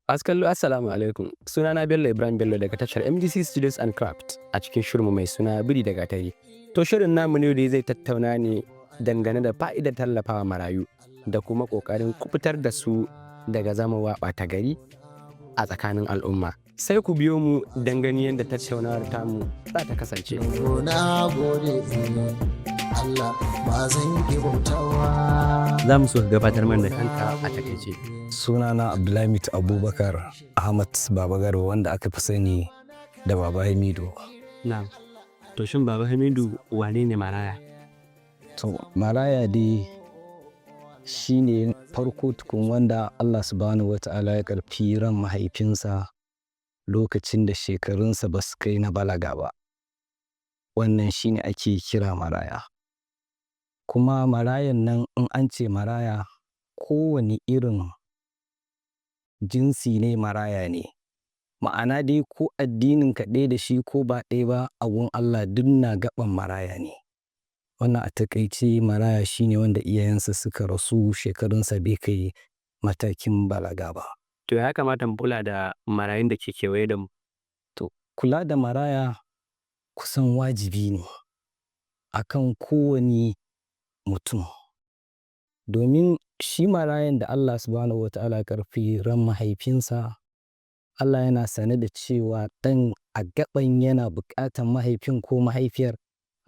Masu kallo, assalamu alaikum. Sunana Bello Ibrahim Bello daga tashar MDC Studios and Craft a cikin shirinmu mai suna Biri da Gatari. To, shirin namu ne da zai tattauna ne dangane da fa'idar tallafawa marayu da kuma ƙoƙarin kubutar da su daga zamowa ɓata gari a tsakanin al'umma. Sai ku biyo mu don ganin yadda tattaunawar tamu za ta kasance. Na gode Allah, ba zan ki bautawa. Za mu so ka gabatar mana da kanka a takaice. Sunana Abdulhamid Abubakar Ahmad Baba Garba, wanda aka fi sani da Baba Hamidu. Na. To, shin Baba Hamidu, wane ne maraya? To, maraya dai shi ne farko tukun wanda Allah Subhanahu wa Ta'ala ya karfi ran mahaifinsa lokacin da shekarunsa ba su kai na balaga ba. Wannan shi ne ake kira maraya. Kuma marayan nan, in an ce maraya, kowane irin jinsi ne maraya ne. Ma'ana dai, ko addininka ɗaya da shi ko ba ɗaya ba, a gun Allah duk na gaɓan maraya ne. Wannan a taƙaice, maraya shi ne wanda iyayensa suka rasu shekarunsa bai kai matakin balaga ba. To, ya kamata mu kula da marayun da ke kewaye da mu? To, kula da maraya kusan wajibi ne a kan kowane mutum. Domin shi marayan da Allah Subhanahu wa Ta'ala ya karfi ran mahaifinsa, Allah yana sane da cewa ɗan a gaɓan yana buƙatan mahaifin ko mahaifiyar,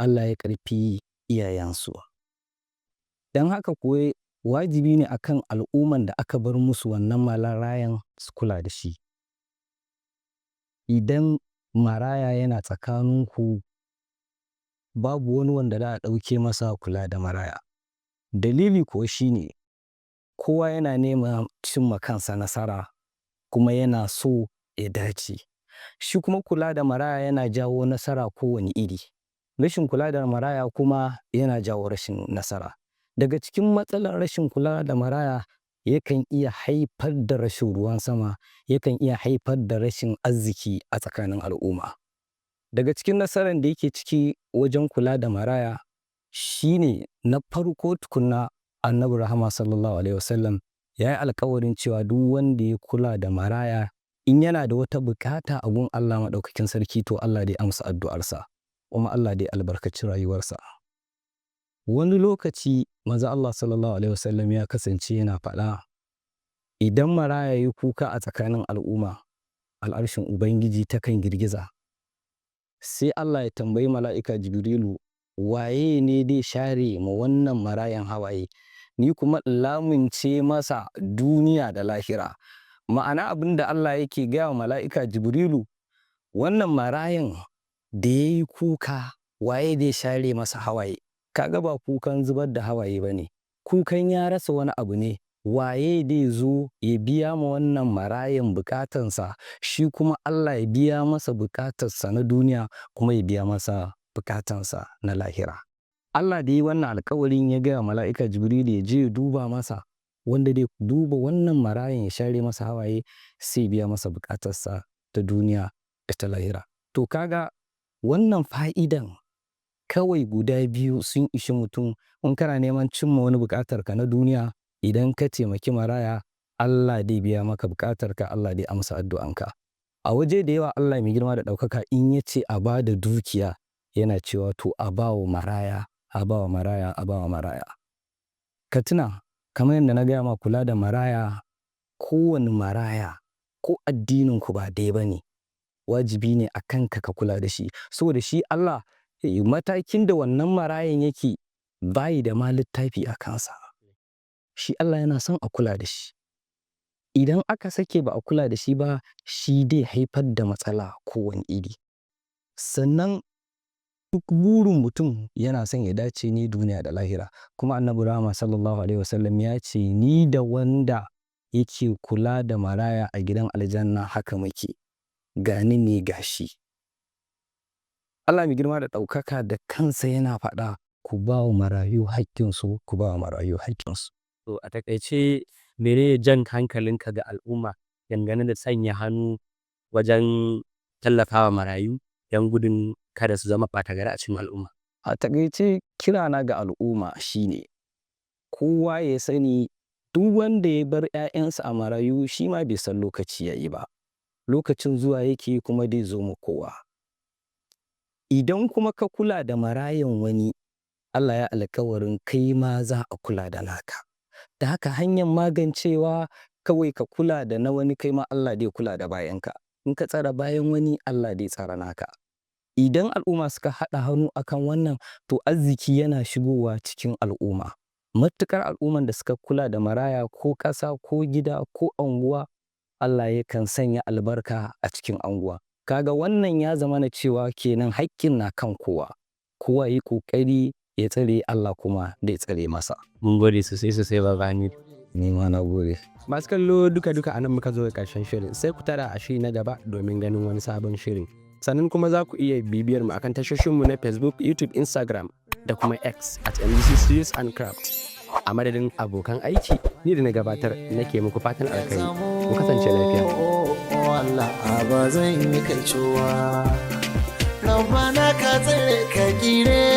Allah ya karfi iyayensu. Don haka kuwa wajibi ne a kan al'umman da aka bar musu wannan marayan su kula da shi. Idan maraya yana tsakaninku, babu wani wanda za a ɗauke masa kula da maraya. Dalili kuwa shi ne kowa yana neman cimma kansa nasara, kuma yana so ya dace. Shi kuma kula da maraya yana jawo nasara kowane iri. Rashin kula da maraya kuma yana jawo rashin nasara. Daga cikin matsalar rashin kula da maraya, yakan iya haifar da rashin ruwan sama, yakan iya haifar da rashin arziki a tsakanin al'umma. Daga cikin nasaran da yake ciki wajen kula da maraya shine, na farko tukunna, Annabi Rahama Sallallahu Alaihi Wasallam ya yi alkawarin cewa duk wanda ya kula da maraya, in yana da wata bukata a gun Allah Maɗaukakin Sarki, to Allah zai amsa addu'arsa, kuma Allah zai albarkaci rayuwarsa. Wani lokaci Manzon Allah Sallallahu Alaihi Wasallam ya kasance yana faɗa, idan maraya ya yi kuka a tsakanin al'umma, al'arshin Ubangiji takan girgiza. Sai Allah ya tambayi Mala'ika Jibrilu, waye ne zai share ma wannan marayan hawaye? Ni kuma in lamunce masa duniya da lahira. Ma'ana, abin da Allah yake gaya wa Mala'ika Jibrilu, wannan marayan da ya yi kuka, waye zai share masa hawaye? Ka ga ba kukan zubar da hawaye ba ne, kukan ya rasa wani abu ne. Waye zai zo ya biya ma wannan marayan bukatansa, shi kuma Allah ya biya masa bukatarsa na duniya, kuma ya biya masa bukatansa na lahira? Allah da yi wannan alkawarin, ya gaya wa Mala'ika Jibrilu ya je ya duba masa wanda zai duba wannan marayan ya share masa hawaye, sai biya masa bukatarsa ta duniya da ta lahira. To, kaga wannan fa'idan kawai guda biyu sun ishi mutum. In kana neman cimma wani buƙatar ka na duniya, idan ka taimaki maraya, Allah zai biya maka buƙatar ka, Allah zai amsa addu'anka. A waje da yawa, Allah mai girma da ɗaukaka in ya ce a ba da dukiya, yana cewa to a ba wa maraya, a ba wa maraya, a ba wa maraya. Ka tuna, kamar yadda na gaya ma, kula da maraya, kowane maraya, ko addinin ku ba ɗaya ba ne, wajibi ne a kanka ka kula da shi. Saboda shi Allah, matakin da wannan marayan yake bayi da ma littafi a kansa. Shi Allah yana son a kula da shi. Idan aka sake ba a kula da shi ba, shi dai haifar da matsala kowane iri. Sannan duk burin mutum yana son ya dace ne duniya da lahira. Kuma Annabi Rahama Sallallahu Alaihi Wasallam ya ce, ni da wanda yake kula da maraya a gidan aljanna haka muke. Gani ne gashi. Allah mai girma da ɗaukaka da kansa yana faɗa, ku ba wa marayu haƙƙinsu, ku ba wa marayu haƙƙinsu. To, a taƙaice, menene jan hankalinka ga al'umma dangane da sanya hannu wajen tallafawa marayu don gudun kada su zama ɓata gari a cikin al'umma? A taƙaice, kirana ga al'umma shine kowa ya sani Duk wanda ya bar 'ya'yansa a marayu, shi ma bai san lokaci ya yi ba. Lokacin zuwa yake kuma dai zo ma kowa. Idan kuma ka kula da marayan wani, Allah ya alkawarin kai ma za a kula da naka. Da haka hanyar magancewa, kawai ka kula da na wani, kai ma Allah zai kula da bayanka. In ka tsare bayan wani, Allah zai tsare naka. Idan al'umma suka haɗa hannu akan wannan, to arziki yana shigowa cikin al'umma. Matuƙar al'umman da suka kula da maraya, ko ƙasa ko gida ko anguwa, Allah yakan sanya albarka a cikin anguwa. Kaga wannan ya zama na cewa kenan haƙƙin na kan kowa. Kowa ya yi ƙoƙari ya tsare, Allah kuma zai tsare masa. Mun gode sosai sosai, Baba Hamidu. Ni ma na gode. Masu kallo, duka duka anan muka zo ga ƙarshen shirin. Sai ku tara a shiri na gaba domin ganin wani sabon shirin. Sannan kuma za ku iya bibiyar mu akan tashoshinmu na Facebook, YouTube, Instagram da kuma X @MGC Studios and Craft. A madadin abokan aiki, ni da na gabatar nake muku fatan alkhairi. Ku kasance lafiya. Allah ba zan yi kaicowa. Rabbana ka tsare ka kire.